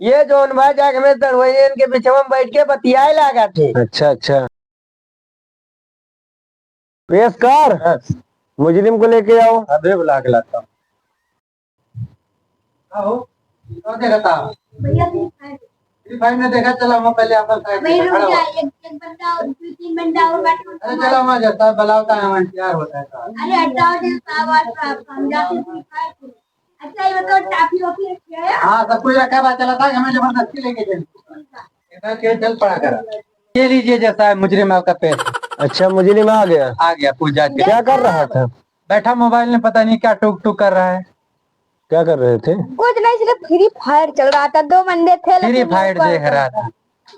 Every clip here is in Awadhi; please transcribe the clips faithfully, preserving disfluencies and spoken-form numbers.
ये जौन बा जाके में दड़वैयन के बिचवा में बैठ के बतियाए लागत है। अच्छा, अच्छा। पेश कर। हाँ। मुजरिम को लेके आओ। अबे बुला के लाता हूँ। आओ। कौन देखा था? भैया, Free Fire। Free Fire में देखा, चला, हम पहले अपन side भाई, में रुक खड़ा जा, हो। एक, एक बंदा और दो तीन बंदा और बैठो। अरे, चला, वहाँ जाता है, बुलावता है, वहाँ तैयार होता है साहब। अरे, हटाओ जी, साहब, और साहब, हम जाते हैं Free Fire खेलने। अच्छा, ये बताओ, टाफी वाफी रखी है? हाँ, सब कुछ रखा बा, चला था, हमें जबरदस्ती लेके चल। इधर के चल पड़ा करा। ये लीजिए जज साहब, मुजरिम आपका पेश। अच्छा, मुजरिम आ गया? आ गया, पूछ जांच के। क्या कर रहा था? बैठा मोबाइल में पता नहीं क्या टुक टुक कर रहा है। क्या कर रहे थे? कुछ नहीं, सिर्फ Free Fire चल रहा था, दो बंदे थे, Free Fire देख रहा था।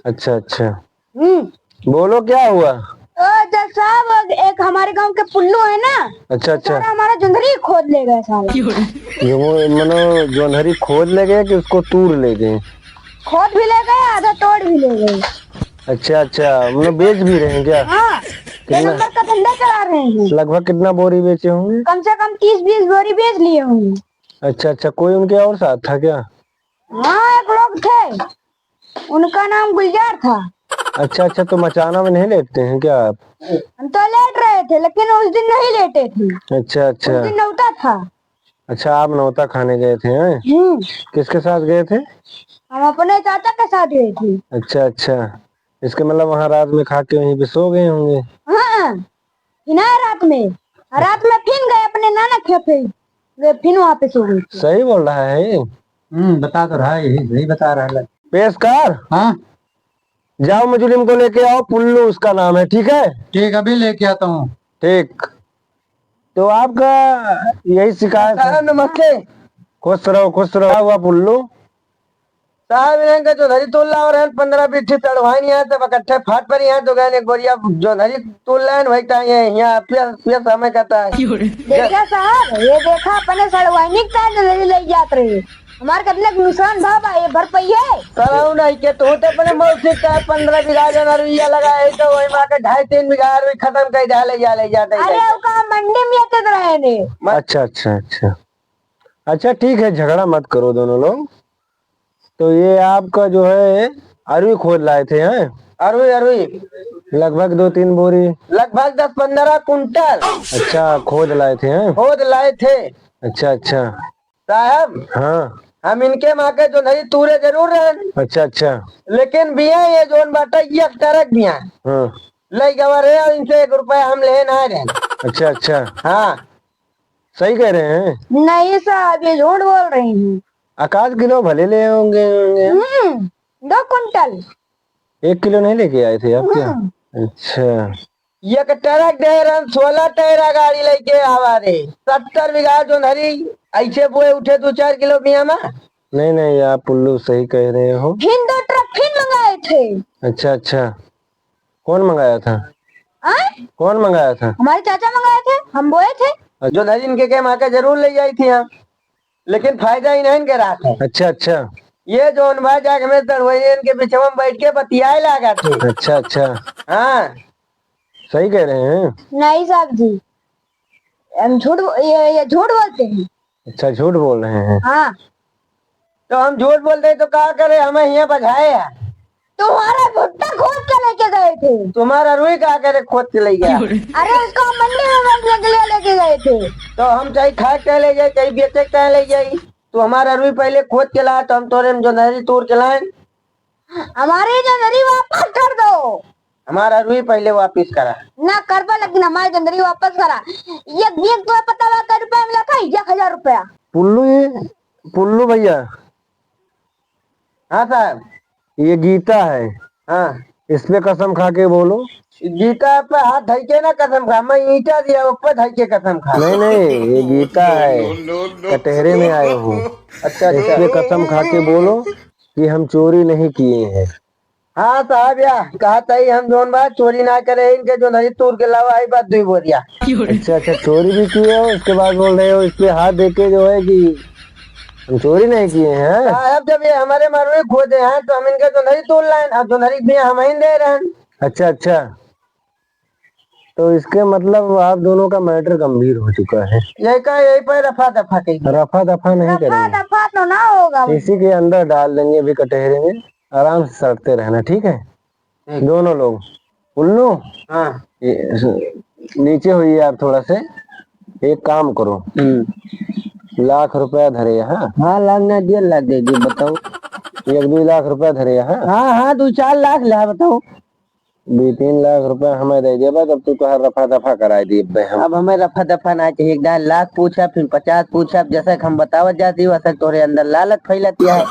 अच्छा, अच्छा। हम्म। बोलो, क्या हुआ? ओ, जज साहब, एक हमारे गांव के पुल्लू है ना, अच्छा, अच्छा। सारा हमारा जोंधरी खोद ले गए साला। जो वो, मनो, जोंधरी खोद ले गए कि उसको तूर ले गए? खोद भी ले गए, आधा तोड़ भी ले गए। अच्छा, अच्छा, मतलब बेच भी रहे हैं क्या? हाँ, दो कितना? नंबर का धंधा चला रहे हैं। लगभग कितना बोरी बेचे होंगे? कम से कम तीस बीस बोरी बेच लिए होंगे। अच्छा, अच्छा, कोई उनके और साथ था क्या? हाँ, एक लोग थे, उनका नाम गुलजार था। अच्छा, अच्छा, तो मचाना में नहीं लेटते हैं क्या आप? हम तो लेट रहे थे, लेकिन उस दिन नहीं लेटे थे। अच्छा, अच्छा। उस दिन नौता था। अच्छा, आप नौता खाने गए थे, हैं? हम्म। किसके साथ गए थे? हम अपने चाचा के साथ गए थे। अच्छा, अच्छा। इसके मतलब वहाँ रात में खा के वहीं पे सो गए होंगे? हाँ, फिर आए रात में, रात में फिर गए अपने नाना के, फिर गए, फिर वहाँ पे सो गए थे। सही बोल रहा है ये। हम्म, बता तो रहा है, यही सही बता रहा है। पेश कर। हाँ। जाओ, मुजरिम को लेके आओ, पुल्लू उसका नाम है, ठीक है? ठीक, अभी लेके आता हूँ। ठीक। तो आपका यही शिकायत है? साहब, नमस्ते। खुश रहो, खुश रहो। क्या हुआ पुल्लू? साहब, इन्हें के जोंधरी तूर लाव रहे हैं, पन्द्रह बीस ठे चढ़वाइन यहाँ, सब इकट्ठे फाट पर यहाँ तो गए, एक बोरिया जोंधरी तूर लाइन, वही टाइम ये यहाँ पिया, पिया समय कहता है। देखा साहब, ये देखा, अपने चढ़वाइन का जोंधरी ले जात रहे। हमार कितने नुकसान भा बा, ये भरपाई है? करऊ नहीं के, तू तो अपने मौसी का पन्द्रह बीघा जोंधरी लगा है, तो वही माँ के ढाई तीन बीघा अरवी खत्म कर जा ले, जा ले, जा ले, अरे, जा। ओका मंडी में लेते रहे ने। अच्छा, अच्छा, अच्छा। अच्छा, ठीक है, झगड़ा मत करो दोनों लोग। तो ये आपका जो है, अरवी खोद लाए थे, हैं? अरवी, अरवी। लगभग दो तीन बोरी? लगभग दस पन्द्रह कुंटल। अच्छा, खोद लाए थे, हैं? खोद लाए थे। अच्छा, अच्छा। साहब, हाँ। हम इनके माँ के जोंधरी तूरे जरूर रहन। अच्छा, अच्छा। लेकिन बिया ये जौन बाटा, एक ट्रक बिया। हाँ। लई गवा रहे और इनसे एक रुपया हम ले ना रहन। अच्छा, अच्छा। हाँ। सही कह रहे हैं? नहीं साहब, ये झूठ बोल रही हैं। आकाश किलो भले ले होंगे, होंगे। हम्म, दो कुंटल। एक किलो नहीं लेके आए थे आप क्या? हम्म। अच्छा। एक ट्रक दे रहन, सोलह टायरा गाड़ी लेके आवा रे। सत्तर बीघा जोंधरी, ऐसे बोए उठे दो चार किलो बिया में। नहीं, नहीं, आप पुल्लू सही कह रहे हो। फिर दो ट्रक फिर मंगाए थे। अच्छा, अच्छा। कौन मंगाया था? आय? कौन मंगाया था? हमारे चाचा मंगाए थे, हम बोए थे। अच्छा। जोंधरी इनके के माँ के जरूर ले जाई थी हम, लेकिन फायदा ही नहीं के रहा था। अच्छा, अच्छा। ये जौन बा जाके में दड़वैयन के बिचवा में बैठ के बतियाए लागा थे। अच्छा, अच्छा। हाँ। सही कह रहे हैं। नहीं साहब जी, हम झूठ बो-, ये, ये झूठ बोलते हैं। अच्छा, झूठ बोल रहे हैं। हाँ। तो हम झूठ बोलते हैं तो का करे, हमें हियाँ बझाए हैं। तुम्हारा भुट्टा खोद के लेके गए थे। तुम्हारा रुई का करे खोद के ले गया? अरे, उसको हम मंडी में बेचने के लिए लेके गए थे। तो हम चाहे खाए के ले जाए, चाहे बेचे के ले जाए, तू हमारा रुई पहले खोद के ला, तो हम तोरे में जोंधरी तूर के लाए। हमारी जोंधरी वापस कर दो। हमारा रुई पहले वापस करा। ना करबा, लेकिन हमारी जोंधरी वापस करा। ये, ये तो पता बा कै रुपया मिला था? एक हजार रुपया। पुल्लू, ये पुल्लू भैया। हाँ साहब। ये गीता है। हाँ। इस पे कसम खा के बोलो। गीता पे हाथ धइ के ना कसम खा, मैं ईंटा दिया, ऊपर धइ के कसम खा। नहीं, नहीं, ये गीता है, कटहरे में आए हो। अच्छा, अच्छा। इस पे कसम खा के बोलो कि हम चोरी नहीं किए हैं। हाँ साहब, या कहत ही हम जौन बा चोरी ना करे, इनके जोंधरी तूर के लावा, आई बात दुई बोरिया। अच्छा, अच्छा, चोरी भी किए हो, इसके बाद बोल रहे हो, इस पे हाथ दे के जो है कि हम चोरी नहीं किए हैं। साहब, जब ये हमारे मरुई खोदे हैं, तो हम इनके जोंधरी तूर लाइन, और जोंधरी भी हम ही दे रहे हैं। अच्छा, अच्छा। तो इसके मतलब आप दोनों का matter गंभीर हो चुका है। यही का, यही पे रफा दफा करेंगे। रफा दफा नहीं रफा करेंगे। दफा तो ना होगा। इसी के अंदर डाल देंगे अभी कटहरे में, आराम से सड़ते रहना, ठीक है? ठीक। दोनों लोग। उल्लू, हाँ। ये, नीचे होइए आप थोड़ा से, एक काम करो। हम्म। लाख रुपया धरे, हाँ? हाँ, लाख ना, डेढ़ लाख दे दिए, बताओ। एक दुइ लाख रुपया धरे, हाँ? हाँ, हाँ, दुइ चार लाख ला, बताओ। दुइ तीन लाख रुपया हमें दे देबा, तब तू तोहार रफा दफा कराए दीबे हम। अब हमें रफा दफा ना चाहिए, एक दाए लाख पूछा, फिर पचास पूछा, अब जैसा कि हम बतावत जाती, वैसा तोरे अंदर लालच फैलत है।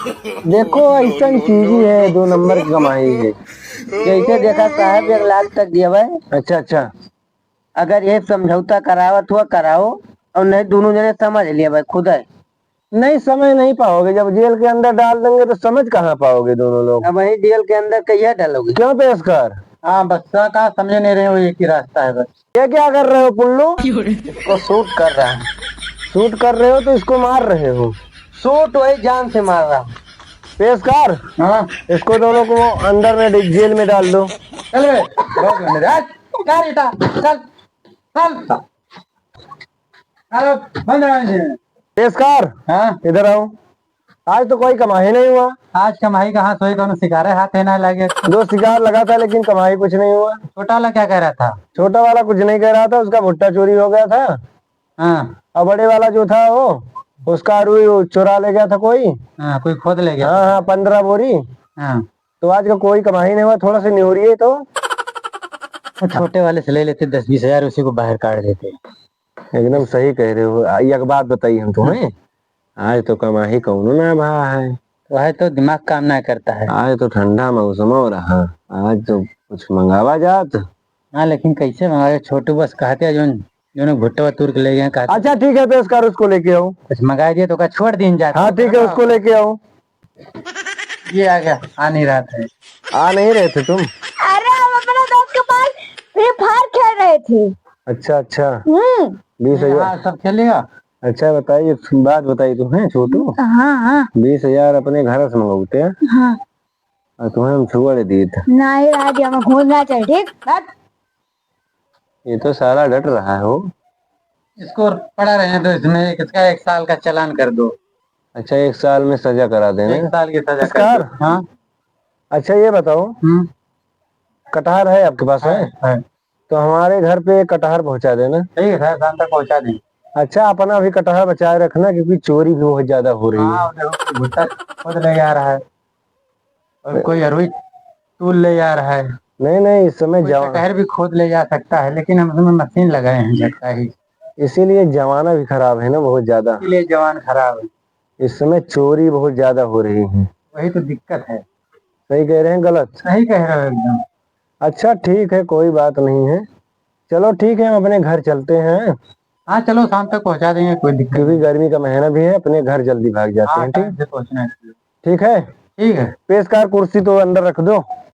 देखो, ऐसन चीज ही है, दो नंबर की कमाई है। जैसे देखा साहब, एक लाख तक दिया भाई। अच्छा, अच्छा। अगर ये समझौता करावत हुआ, कराओ, और नहीं, दोनों जने समझ लिया भाई खुद है। नहीं, समझ नहीं पाओगे, जब जेल के अंदर डाल देंगे तो समझ कहाँ पाओगे दोनों लोग? अब वही जेल के अंदर कहिया डालोगे? क्यों पेशकार? हाँ, बच्चा का समझ नहीं रहे हो, एक ही रास्ता है बस। ये क्या कर रहे हो पुल्लू? इसको shoot कर रहा है। Shoot कर रहे हो तो इसको मार रहे हो? Shoot वही जान से मार रहा हूँ। पेशकार, हाँ। इसको दोनों को अंदर में डि-, जेल में डाल दो। चल बे, बहुत मेहनत है। चल, चल, चल। अरे, बंद रहा है। पेशकार, हाँ? इधर आओ। आज तो कोई कमाई नहीं हुआ। आज कमाई कहाँ से होई, कौनो शिकारे हाथ है ना लगे। दो शिकार लगा था, लेकिन कमाई कुछ नहीं हुआ। छोटा वाला क्या कह रहा था? छोटा वाला कुछ नहीं कह रहा था, उसका भुट्टा चोरी हो गया था। हाँ। और बड़े वाला जो था वो, उसका रुई चुरा ले गया था कोई। हाँ, कोई खोद ले गया हाँ, था। हाँ, पन्द्रह बोरी। हाँ। तो आज का कोई कमाई नहीं हुआ, थोड़ा सा निहुरिए तो। वो छोटे वाले से ले लेते दस बीस हजार, उसी को बाहर काट देते। एकदम सही कह रहे हो। आ, एक बात बताई हम तुम्हें, आज तो कमाई कौनो ना भा है। वह तो दिमाग काम ना करता है। आज तो ठंडा मौसम हो रहा, आज तो कुछ मंगावा जात। हाँ, लेकिन कैसे मंगावे? छोटू बस कहते हैं, जोन, जोन भुट्टा तूर के ले गए कहते। अच्छा, ठीक है, पेशकार, उसको लेके आओ। कुछ मंगा दिए तो का छोड़ दीन जाते। हाँ, ठीक है, उसको लेके आओ। ये आ गया, आ नहीं रहा था। आ नहीं रहे थे तुम? अरे, हम अपने दोस्त के पास Free Fire खेल रहे थे। अच्छा, अच्छा। हम्म। बीस हजार। हाँ, सब खेलेगा। अच्छा, बताइए, एक बात बताई तुम्हें, छोटू। हाँ, हाँ। बीस हजार अपने घर से मंगौते हैं। हाँ। और तुम्हें हम छुआ दे दिए थे। नहीं, राज, हम घूमना चाहिए, ठीक? हट। ये तो साला डट रहा है हो। इसको पड़ा रहने दो, इसमें एक, इसका एक साल का चालान कर दो। अच्छा, एक साल में सजा करा देना। एक साल की सजा कर दो। हाँ। अच्छा, ये बताओ, हम्म। कटहर है आपके पास, है? है, है। तो हमारे घर पे कटहर पहुंचा देना। ठीक है, शाम तक पहुंचा देंगे। अच्छा, अपना भी कटहर बचाए रखना, क्योंकि चोरी भी बहुत ज्यादा हो रही है। हाँ, देखो, भुट्टा खुद ले जा रहा है। और कोई अरुई तूर ले जा रहा है। नहीं, नहीं, इस समय कोई जवा- कटहर भी खोद ले जा सकता है, लेकिन हम उसमें मशीन लगाए हैं, झटका ही। इसीलिए जमाना भी खराब है ना, बहुत ज्यादा। इसीलिए जमाना खराब है। इस समय चोरी बहुत ज्यादा हो रही है। वही तो दिक्कत है। सही कह रहे हैं, गलत? सही कह रहे हो एकदम। अच्छा, ठीक है, कोई बात नहीं है। चलो, ठीक है, हम अपने घर चलते हैं। हाँ, चलो, शाम तक पहुंचा देंगे, कोई दिक्कत क्योंकि नहीं। गर्मी का महीना भी है, अपने घर जल्दी भाग जाते हाँ, हैं, ठीक? टाइम से पहुंचना है। ठीक है? ठीक है। पेशकार, कुर्सी तो अंदर रख दो।